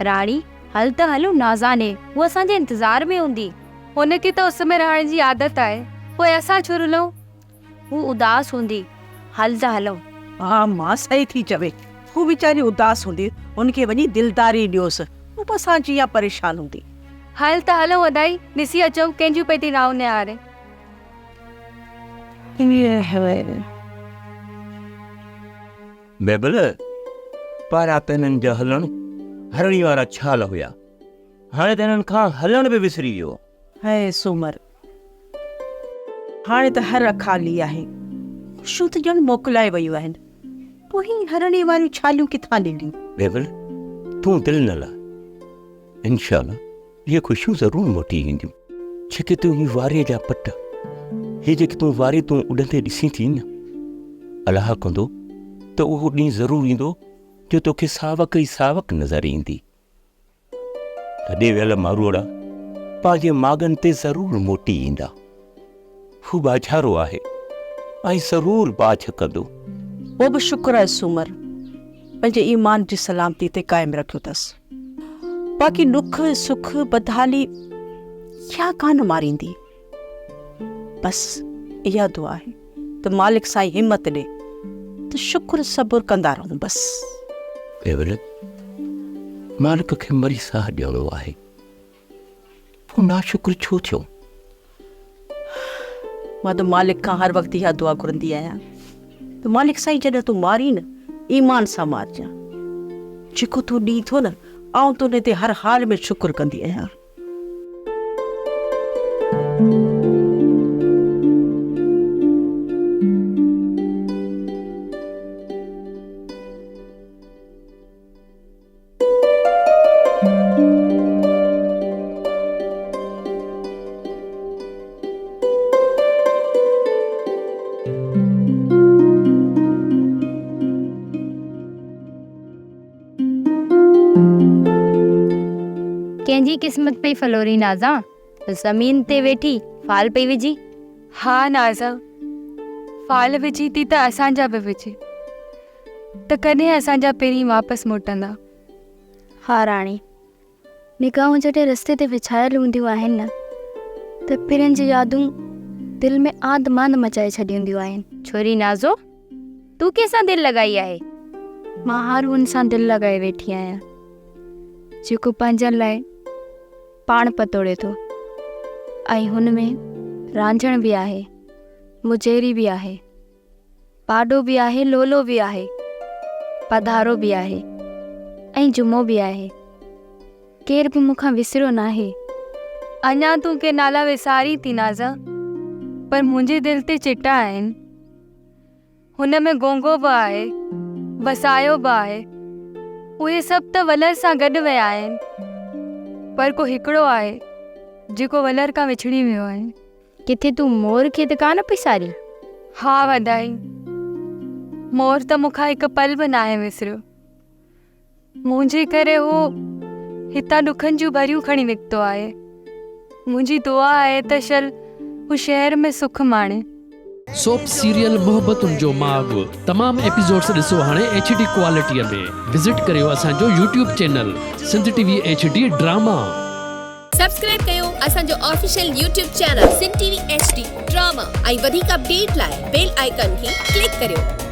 راڻي، هل ته هلون نازان ڏي، هوء اسان جي انتظار ۾ هوندي. هن کي ته اس ۾ رهڻ جي عادت آهي، پوء اسان ڇو رلون؟ هوء اداس هوندي، هل ته هلون. ها مان صحيح ٿي چوي، هوء ويچاري اداس هوندي، هن کي وڃي دلداري ڏيوس، هوء به اسان جيان پريشان هوندي. هل ته هلون ادائي، ڏسي اچون ڪنهن جون پئي ٿي راهون نهاري. بيبل، پارا ته هنن جا هلڻ هرڻي وارا ڇال هيا، هاڻي ته هنن کان هلڻ به وسري ويو. هي سومر، هاڻي ته هر خالي آهي، خوشيون ته ڄڻ موڪلائي ويون آهن، پوء هي هرڻي واريون ڇاليون ڪٿان ڏنيون؟ بيبل، تون دل نه لاهه، انشاء الله اهي خوشيون ضرور موٽي اينديون. جيڪي تون هي واريء جا پٽ، هي جيڪي تون واري تون اڏندي ڏسين ٿي نه، الله ڪندو ته اهو ڏينهن ضرور ايندو جو توکي ساوڪ ئي ساوڪ نظر ايندي. لڏي ويل ماروئڙا پنهنجي ماڳن تي ضرور موٽي ايندا. هو ٻاجهارو آهي ۽ ضرور ٻاجهه ڪندو. پوء به شڪر آهي سومر پنهنجي ايمان جي سلامتي تي قائم رکيو اٿس. باقي ڏک سک بدحالي اها ڪانه ماريندي. بس اها دعا آهي ته مالڪ سائين همت ڏي ته شڪر صبر ڪندا رهون بس. بيول، مالڪ کي مري ساهه ڏيڻو آهي. پوء ناشڪر ڇو ٿيو؟ مان ته مالڪ کان هر وقت اها دعا گهرندي آهيان ته مالڪ سائين جڏهن تون مارين نه ايمان سان مارجان. جيڪو تون ڏين ٿو نه آئون ته ان تي هر حال ۾ شڪر ڪندي آهيان. ڪنهن جي قسمت پئي ڦلوري نازان، زمين تي ويٺي فال پئي وجهي. ها نازان، فال وجهي ٿي ته اسان جا به وجهي. ته ڪڏهن اسان جا پرين واپس موٽندا؟ ها راڻي، نگاهون جڏهن رستي تي وڇايل هونديون آهن نه ته پرين جون يادون دل ۾ آنڌ مانڌ مچائي ڇڏينديون آهن. ڇوري نازو، تون ڪنهن سان دل لڳائي آهي؟ مان هر ان سان دل لڳائي ويٺي آهيان، جيڪو پنهنجن لاء پاڻ پتوڙي ٿو ۽ هن ۾ رانجهڻ به آهي، مجيري به آهي. پاڏو به آهي، لولو به آهي، پڌارو به آهي ۽ جمعو به آهي. ڪير به مون کان وسريو ناهي. اڃا تون ڪي نالا وسارين ٿي نازا، پر منهنجي دل تي چٽا آهن. هن ۾ گونگو به آهي، وسايو به آهي. اهي سڀ ته ولر سان گڏ ويا آهن، پر ڪو هڪڙو آهي، جيڪو ولر کان وڇڙي ويو آهي. ڪٿي تون مور کي ته ڪانه پئي سارين؟ ها وڌائي، مور ته مون کان هڪ پل به ناهي وسريو. منهنجي ڪري هو هتان ڏکن جون ڀريون کڻي نڪتو آهي. منهنجي دعا آهي ته شل هو شهر ۾ سک ماڻي. سوپ سيريل محبتن جو ماڳ تمام ايپيسوڊس ڏسو هاڻي ايڇ ڊي ڪوالٽي ۾ وزٽ ڪريو اسان جو YouTube channel Sindh T V H D drama. Subscribe ڪيو اسان جو official YouTube channel Sindh T V H D drama ۽ وڌيڪ اپڊيٽ لاء بيل آئيڪان کي ڪلڪ ڪريو.